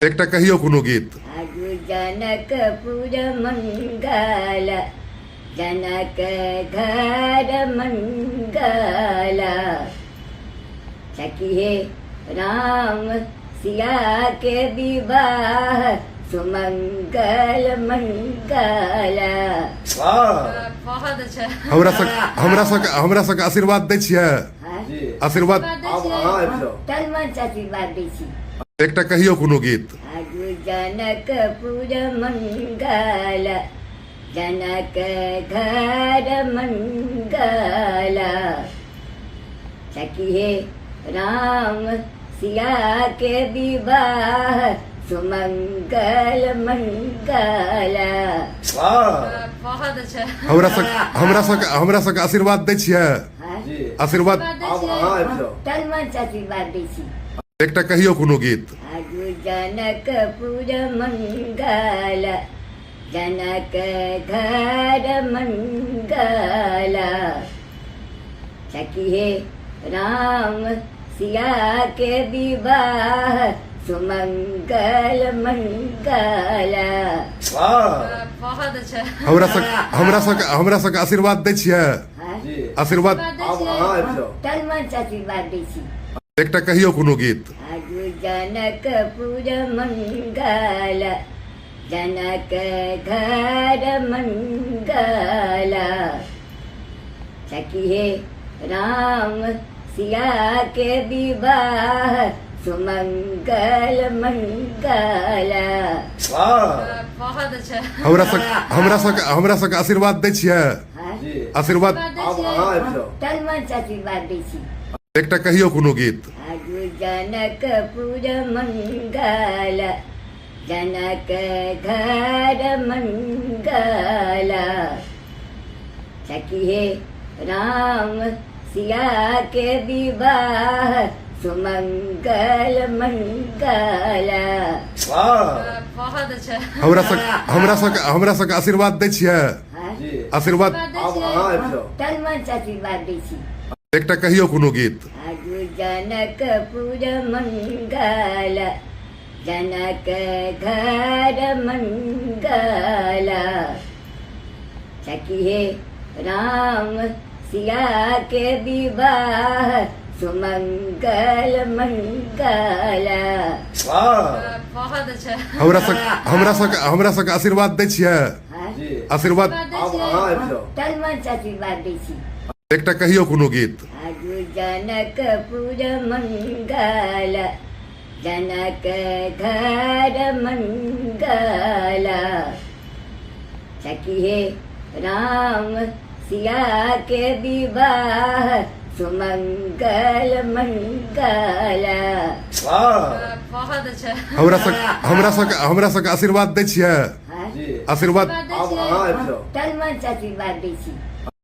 एकटा कहियौ कोनो गीत। आजु जनकपुर मंगल, जनक घर मंगल। सखी हे राम सिया के विवाह सुमंगल मंगल। वाह। बहुत अच्छा। हमरा सब हमरा सब हमरा सबके आशीर्वाद दै छियै? हाँ? जी। आशीर्वाद। आब अहाँ आबि जाउ। तन मन से आशीर्वाद दै छी। एकटा कहियौ कोनो गीत। आजु जनकपुर मंगल, जनक घर मंगल। सखी हे राम सिया के विवाह सुमंगल मंगल। वाह। बहुत अच्छा। हमरा सब हमरा सब हमरा सबके आशीर्वाद दै छियै? हाँ? जी। आशीर्वाद। आब अहाँ आबि जाउ। तन मन से आशीर्वाद दै छी। एकटा कहियौ कोनो गीत। आजु जनकपुर मंगल, जनक घर मंगल। सखी हे राम सिया के विवाह सुमंगल मंगल। वाह। बहुत अच्छा। हमरा सब हमरा सब हमरा सबके आशीर्वाद दै छियै? हाँ? जी। आशीर्वाद। आब अहाँ आबि जाउ। तन मन से आशीर्वाद दै छी। एकटा कहियौ कोनो गीत। आजु जनकपुर मंगल, जनक घर मंगल। सखी हे राम सिया के विवाह सुमंगल मंगल। वाह। बहुत अच्छा। हमरा सब हमरा सब हमरा सबके आशीर्वाद दै छियै? हाँ? जी। आशीर्वाद। आब अहाँ आबि जाउ। तन मन से आशीर्वाद दै छी। एकटा कहियौ कोनो गीत। आजु जनकपुर मंगल, जनक घर मंगल। सखी हे राम सिया के विवाह सुमंगल मंगल। वाह। बहुत अच्छा। हमरा सब हमरा सब हमरा सबके आशीर्वाद दै छियै? हाँ? जी। आशीर्वाद। आब अहाँ आबि जाउ। तन मन से आशीर्वाद दै छी। एकटा कहियौ कोनो गीत। आजु जनकपुर मंगल, जनक घर मंगल। सखी हे राम सिया के विवाह सुमंगल मंगल। वाह। बहुत अच्छा। हमरा सब हमरा सब हमरा सबके आशीर्वाद दै छियै? हाँ? जी। आशीर्वाद। आब अहाँ आबि जाउ। तन मन से आशीर्वाद दै छी। एकटा कहियौ कोनो गीत। आजु जनकपुर मंगल, जनक घर मंगल। सखी हे राम सिया के विवाह सुमंगल मंगल। वाह। बहुत अच्छा। हमरा सब हमरा सब हमरा सबके आशीर्वाद दै छियै? हाँ? जी। आशीर्वाद। आब अहाँ आबि जाउ। तन मन से आशीर्वाद दै छी।